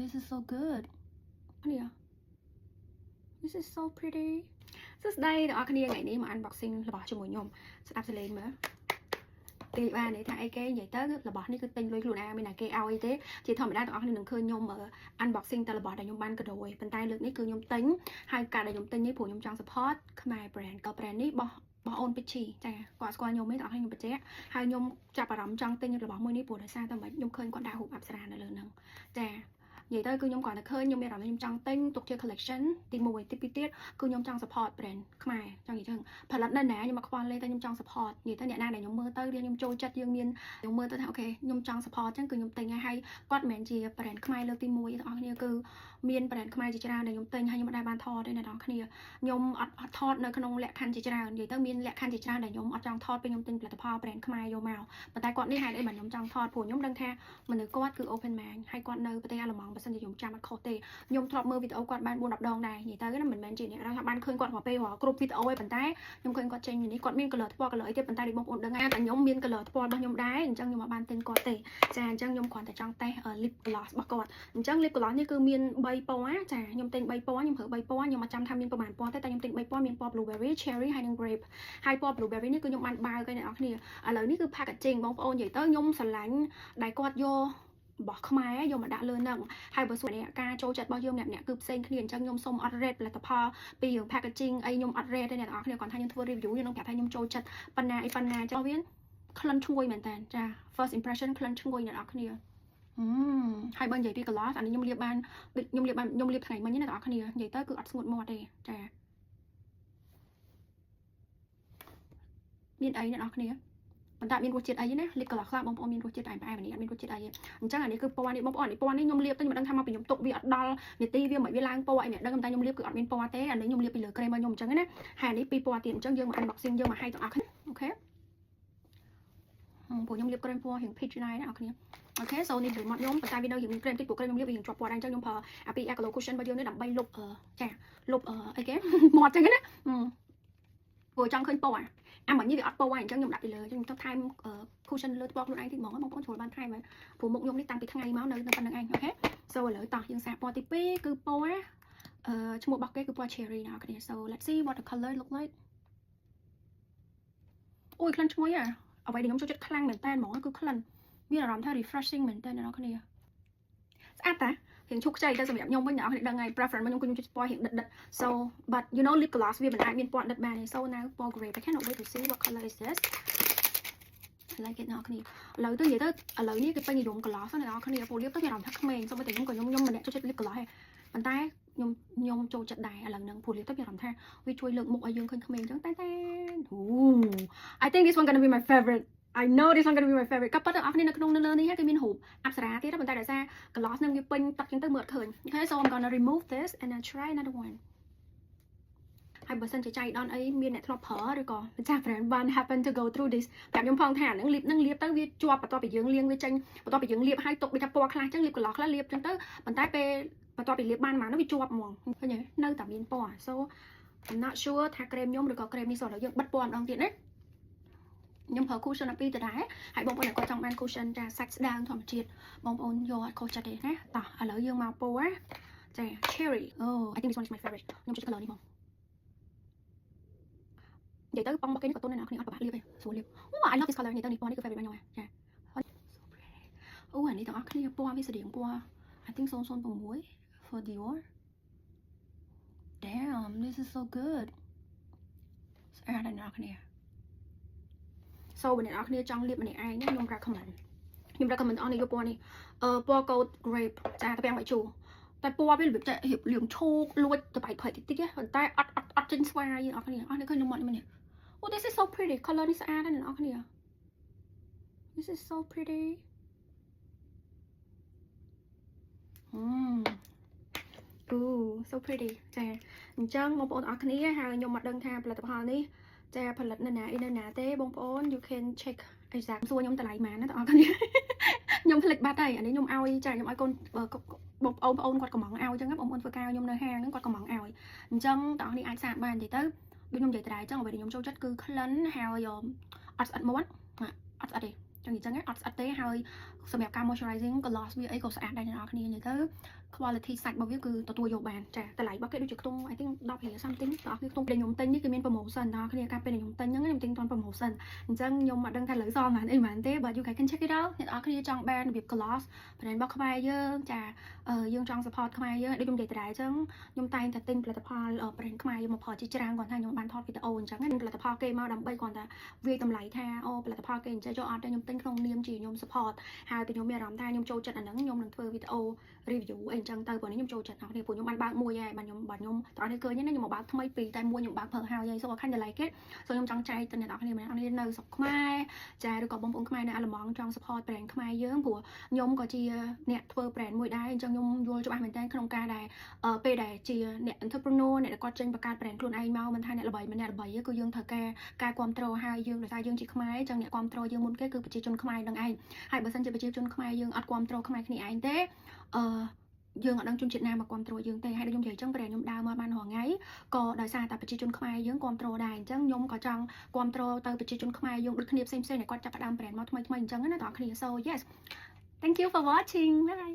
This is so good នេះ This is so pretty. សួស្តីទាំងអស់គ្នាថ្ងៃនេះមក unboxing របស់ជាមួយខ្ញុំស្ដាប់សលេងមើលទីបាននេះថាអីគេនិយាយទៅរបស់នេះគឺទិញលុយខ្លួនឯងមានតែគេឲ្យទេជាធម្មតាទាំងអស់គ្នានឹងឃើញខ្ញុំ unboxing តែរបស់ដែលខ្ញុំបានកដោឯងប៉ុន្តែលើកនេះគឺខ្ញុំទិញហើយការដែលខ្ញុំទិញនេះព្រោះខ្ញុំចង់ support ខ្មែរ brand ក៏ brand នេះបោះបោះអូនពេជ្រីចាគាត់ស្គាល់ខ្ញុំទេទាំងអស់គ្នាខ្ញុំបញ្ជាក់ហើយខ្ញុំចាប់អារម្មណ៍ចង់ទិញរបស់មួយនេះព្រោះដោយសារតែមិនខ្ញុំឃើញគាត់ដាក់រូបអប្សរានៅលើហ្នឹងចានិយាយទៅគឺខ្ញុំគ្រាន់តែឃើញខ្ញុំមានអារម្មណ៍ខ្ញុំចង់ទិញទុកជា collection ទី1ទី2ទៀតគឺខ្ញុំចង់ support brand ខ្មែរចង់និយាយចឹងផលិតនៅណាខ្ញុំមកខ្វល់លេតែខ្ញុំចង់ support និយាយទៅអ្នកណាដែលខ្ញុំមើលទៅរៀនខ្ញុំចូលចិត្តយើងមានខ្ញុំមើលទៅថា okay ខ្ញុំចង់ support ចឹងគឺខ្ញុំទិញឲ្យគាត់មិនមែនជា brand ខ្មែរលើកទី1ទាំងអស់គ្នាគឺមាន brand ខ្មែរជាច្រើនដែលខ្ញុំទិញហើយខ្ញុំមិនដែលបានថតទេអ្នកនរគ្នាខ្ញុំអត់អត់ថតនៅក្នុងលក្ខខណ្ឌជាច្រើននិយាយទៅមានលក្ខខណ្ឌជាច្រើនដែលខ្ញុំអត់ចង់ថតពេលខ្ញុំទិញផលិតផល brand ខ្មែរយកមកប៉ុន្តែគាត់នេះហេតុអីបានខ្ញុំចង់ថតព្រោះខ្ញុំដឹងថាមនុស្សគាត់គឺ open mind ហើយគាត់នៅប្រទេសអាល្លឺម៉ង់បើសិនជាខ្ញុំចាំអត់ខុសទេខ្ញុំធ្លាប់មើលវីដេអូគាត់បាន4 10ដងដែរនិយាយទៅណាមិនមែនជាអ្នកថាបានឃើញគាត់រាល់ពេលរាល់គ្រប់វីដេអូឯងប៉ុន្តែខ្ញុំឃើញគាត់ចេញនេះគាត់មាន color ថ្ពាល់ color អីទៀតប៉ុន្តែដូចបងប្អូនដឹងតែខ្ញុំមាន color ថ្ពាល់របស់ខ្ញុំដែរអញ្ចឹងខ្ញុំអត់បានទិញគាត់ទេចាអញ្ចឹងខ្ញុំគ្រាន់តែចង់តេស្ត lip gloss របស់គាត់អញ្ចឹង lip gloss នេះគឺមាន3ពណ៌ចាខ្ញុំទិញ3ពណ៌ខ្ញុំប្រើ3ពណ៌ខ្ញុំអត់ចាំថាមានប្រហែលពណ៌ទេតែខ្ញុំទិញ3ពណ៌មានពណ៌ blueberry, cherry ហើយនិង grape ហើយពណ៌ blueberry នេះគឺខ្ញុំបានបើកឲ្យអ្នកនរគ្នាឥឡូវនេះគឺ packaging បងប្អូននិយាយទៅខ្ញុំស្រឡាញ់ដែលគាត់យករបស់ខ្មែរយកមកដាក់លើនឹងហើយបើសួរអ្នកការចូលចិត្តរបស់យើងអ្នកអ្នកគឺផ្សេងគ្នាអញ្ចឹងខ្ញុំសូមអត់ rate ផលិតផលពីរឿង packaging អីខ្ញុំអត់ rate ទេអ្នកនរគ្នាគាត់ថាខ្ញុំធ្វើ review ខ្ញុំនឹងប្រាប់ថាខ្ញុំចូលចិត្តប៉ុណ្ណាអីប៉ុណ្ណាចុះវាក្លិនឈ្ងុយមែនតើចា first impression ក្លិនឈ្ងុយអ្នកនរគ្នាហឹមហើយបើនិយាយពី gloss អានេះខ្ញុំលាបបានខ្ញុំលាបបានខ្ញុំលាបថ្ងៃមិញណាអ្នកនរគ្នានិយាយទៅគឺអត់ស្ងួតមាត់ទេចាមានអីអ្នកនរគ្នាប៉ុន្តែមានរសជាតិអីណាលាបកន្លះខ្លះបងប្អូនមានរសជាតិផ្អែមផ្អែមអានេះអត់មានរសជាតិអីទេអញ្ចឹងអានេះគឺពណ៌នេះបងប្អូនអានេះពណ៌នេះខ្ញុំលាបទៅខ្ញុំមិនដឹងថាមកពីខ្ញុំទុកវាអត់ដល់នាទីវាមិនវាឡើងពណ៌អីមិនដឹងតែខ្ញុំលាបគឺអត់មានពណ៌ទេអានេះខ្ញុំលាបពីលើក្រែមរបស់ខ្ញុំអញ្ចឹងណាហើយអានេះពីរពណ៌ទៀតអញ្ចឹងយើងមក unboxing យើងមកឲ្យទាំងអស់គ្នា okay ព្រោះខ្ញុំលាបក្រែមពណ៌រៀង peach ដែរណាអ្នកគ្នា okay so នេះពីមាត់ខ្ញុំប៉ុន្តែវានៅរៀងមានក្រែមតិចព្រោះក្រែមខ្ញុំលាបវារៀងជាប់ពណ៌ដែរអញ្ចឹងខ្ញុំប្រើអាពី Ecolo cushion របស់យើងនេះដើម្បីលុបចាលុបអីគេមាត់អញ្ចឹងណាព្រោះចង់ឃើញពណ៌អាមិញនេះវាអត់ពណ៌អញ្ចឹងខ្ញុំដាក់ពីលើអញ្ចឹងខ្ញុំថែម cushion លើពណ៌ខ្លួនឯងតិចហ្មងបងប្អូនជ្រុលបានថែមហើយព្រោះមុខខ្ញុំនេះតាំងពីថ្ងៃមកនៅនៅប៉ុណ្្នឹងឯង okay so ឥឡូវតោះយើងសាកពណ៌ទី2គឺពណ៌អឺឈ្មោះរបស់គេគឺពណ៌ cherry ណាអ្នកគ្នា so let's see what the color look like. អូយក្លិនឈ្ងុយអាអ្វីដែលខ្ញុំចូលចិត្តខ្លាំងមែនតើហ្មងគឺក្លិនមានអារម្មណ៍ថា refreshing មែនតើអ្នកនរគ្នាស្អាតតារៀងឈុកខ្ចីតែសម្រាប់ខ្ញុំវិញអ្នកនរគ្នាដឹងហើយ preference របស់ខ្ញុំគឺខ្ញុំចូលចិត្តពណ៌រៀងដិតដិត so but you know lip gloss វាមិនអាចមានពណ៌ដិតបានទេ so now ពណ៌ grape. I cannot wait to see what color is this. I like it អ្នកនរគ្នាឥឡូវទៅនិយាយទៅឥឡូវនេះគេពេញនិយម gloss អ្នកនរគ្នាពូលាបទៅមានអារម្មណ៍ថាក្មេងសូម្បីតែខ្ញុំក៏ខ្ញុំខ្ញុំម្នាក់ចូលចិត្ត lip gloss ដែរប៉ុន្តែខ្ញុំខ្ញុំចូលចិត្តដែរឥឡូវហ្នឹងព្រោះលាបទៅមានអារម្មណ៍ថាវាជួយលើកមុខឲ្យយើងឃើញក្មេងអញ្ចឹងតែតែអូ I think this one gonna be my favorite. I know this one gonna be my favorite. ក៏ប៉ុន្តែអ្នកនរគ្នានៅក្នុងនៅលើនេះគេមានរូបអប្សរាទៀតប៉ុន្តែដោយសារ gloss នឹងវាពេញទឹកចឹងទៅមើលអត់ឃើញ Okay, so I'm gonna remove this and I try another one. ហើយបើសិនជាចៃដន្យអីមានអ្នកធ្លាប់ប្រើឬក៏ម្ចាស់ brand one happen to go through this ប្រាប់ខ្ញុំផងថាហ្នឹងលាបហ្នឹងលាបទៅវាជាប់បន្ទាប់ពីយើងលាងវាចេញបន្ទាប់ពីយើងលាបហើយទុកដូចថាពណ៌ខ្លះចឹងលាបកន្លោះខ្លះលាបចឹងទៅប៉ុន្តែពេលបន្ទាប់ពីលាបបានមកហ្នឹងវាជាប់ហ្មងឃើញទេនៅតែមានពណ៌ so I'm not sure ថាក្រែមខ្ញុំឬក៏ក្រែមនេះសោះឥឡូវយើងបិទពណ៌ម្ដងទៀតណាខ្ញុំប្រើ cushion ពីរទៅដែរហើយបងប្អូនដែលគាត់ចង់បាន cushion ចាសាច់ស្ដើងធម្មជាតិបងប្អូនយកអត់ខុសចិត្តទេណាតោះឥឡូវយើងមកពណ៌ចា cherry. Oh, I think this one is my favorite. ខ្ញុំចូលចិត្ត color នេះហ្មងនិយាយទៅប៉ុងរបស់គេនេះក៏ទន់ដែរអ្នកគ្នាអត់ពិបាកលាបទេស្រួលលាបអូ I love this color. និយាយទៅនេះពណ៌នេះគឺ favorite របស់ខ្ញុំចា so pretty. អូអានេះទាំងអស់គ្នាពណ៌វាស្តៀងពណ៌ I think 006 for Dior. Damn, this is so good. ស្អាតណាស់អ្នកគ្នា so បើអ្នកនរគ្នាចង់លាបម្នាក់ឯងខ្ញុំ recommend ខ្ញុំ recommend អស់នេះយកពណ៌នេះអឺពណ៌ code grape ចាតាពាំងបាយជូរតែពណ៌វារបៀបចេះរៀបលៀងឈូកលួចតបៃផៃតិចតិចប៉ុន្តែអត់អត់អត់ចេញស្វាយអ្នកនរគ្នាអស់នេះឃើញនៅមាត់នេះនេះ Oh, this is so pretty. Color នេះស្អាតណាស់អ្នកនរគ្នា This is so pretty. អូ so pretty. ចាអញ្ចឹងបងប្អូនអរគ្នាហើយខ្ញុំមកដឹងថាផលិតផលនេះចាផលិតនៅណាអីនៅណាទេបងប្អូន you can check exact សួរខ្ញុំតម្លៃប៉ុន្មានណាបងប្អូនខ្ញុំភ្លេចបាត់ហើយអានេះខ្ញុំឲ្យចាខ្ញុំឲ្យកូនបងប្អូនបងប្អូនគាត់កំងឲ្យអញ្ចឹងបងប្អូនធ្វើការខ្ញុំនៅហាងហ្នឹងគាត់កំងឲ្យអញ្ចឹងបងប្អូននេះអាចសាកបាននិយាយទៅដូចខ្ញុំនិយាយត្រែអញ្ចឹងអ្វីដែលខ្ញុំចូលចិត្តគឺក្លិនហើយអត់ស្អិតមាត់អត់ស្អិតទេចឹងអញ្ចឹងអត់ស្អិតទេហើយ សម្រាប់ការ moisturizing gloss វាអីក៏ស្អាតដែរអ្នកនរគ្នានិយាយទៅ quality សាច់របស់វាគឺទទួលយកបានចាតម្លៃរបស់គេដូចជាខ្ទង់ I think 10រៀល something បងប្អូនខ្ទង់ដែលខ្ញុំទិញនេះគឺមាន promotion បងប្អូនគ្នាកាលពេលដែលខ្ញុំទិញហ្នឹងខ្ញុំទិញទាន់ promotion អញ្ចឹងខ្ញុំអត់ដឹងថាលើសល់ប៉ុន្មានអីប៉ុន្មានទេ but you guys can check it out. អ្នកនរគ្នាចង់បានរបៀប gloss brand របស់ខ្មែរយើងចាយើងចង់ support ខ្មែរយើងដូចខ្ញុំនិយាយដដែលអញ្ចឹងខ្ញុំតែងតែទិញផលិតផល brand ខ្មែរយើងមកផលជាច្រើនគាត់ថាខ្ញុំបានថតវីដេអូអញ្ចឹងផលិតផលគេមកដើម្បីគាត់ថាវាយតម្លៃថាអូផលិតផលគេអញ្ចឹងចូលអត់ទេខ្ញុំទិញក្នុងនាមជាខ្ញុំ support ហើយពេលខ្ញុំមានអារម្មណ៍ថាខ្ញុំចូលចិត្តអាហ្នឹងខ្ញុំនឹងធ្វើវីដេអូ review អីអញ្ចឹងទៅព្រោះនេះខ្ញុំចូលចិត្តអ្នកនេះព្រោះខ្ញុំបានបើកមួយហើយបាទខ្ញុំបាទខ្ញុំតោះនេះឃើញណាខ្ញុំមកបើកថ្មីពីរតែមួយខ្ញុំបើកប្រើហើយហើយ so I kind of like it. So ខ្ញុំចង់ចែកទៅអ្នកនរគ្នាម្នាក់នេះនៅស្រុកខ្មែរចាឬក៏បងប្អូនខ្មែរនៅអាល្លឺម៉ង់ចង់ support brand ខ្មែរយើងព្រោះខ្ញុំក៏ជាអ្នកធ្វើ brand មួយដែរអញ្ចឹងខ្ញុំយល់ច្បាស់មែនតើក្នុងការដែលពេលដែលជាអ្នក entrepreneur អ្នកដែលគាត់ចេញបង្កើត brand ខ្លួនឯងមកមិនថាអ្នកល្បីមិនអ្នកល្បីគឺយើងត្រូវការការគ្រប់គ្រងហើយយើងដោយសារយើងជាខ្មែរអញ្ចឹងអ្នកគ្រប់គ្រងយើងមុនគេគឺប្រជាជនខ្មែរនឹងឯងហើយបើសិនជាប្រជាជនខ្មែរយើងអត់គ្រប់គ្រងខ្មែរគ្នាឯងទេអឺយើងអត់ដឹងជនជាតិណាមកគ្រប់គ្រងយើងទេហើយដូចខ្ញុំនិយាយអញ្ចឹង brand ខ្ញុំដើរមកបានរាល់ថ្ងៃក៏ដោយសារតែប្រជាជនខ្មែរយើងគ្រប់គ្រងដែរអញ្ចឹងខ្ញុំក៏ចង់គ្រប់គ្រងទៅប្រជាជនខ្មែរយើងដូចគ្នាផ្សេងផ្សេងដែលគាត់ចាប់ផ្ដើម brand មកថ្មីថ្មីអញ្ចឹងណាបងប្អូនគ្នា So yes, thank you for watching. Bye.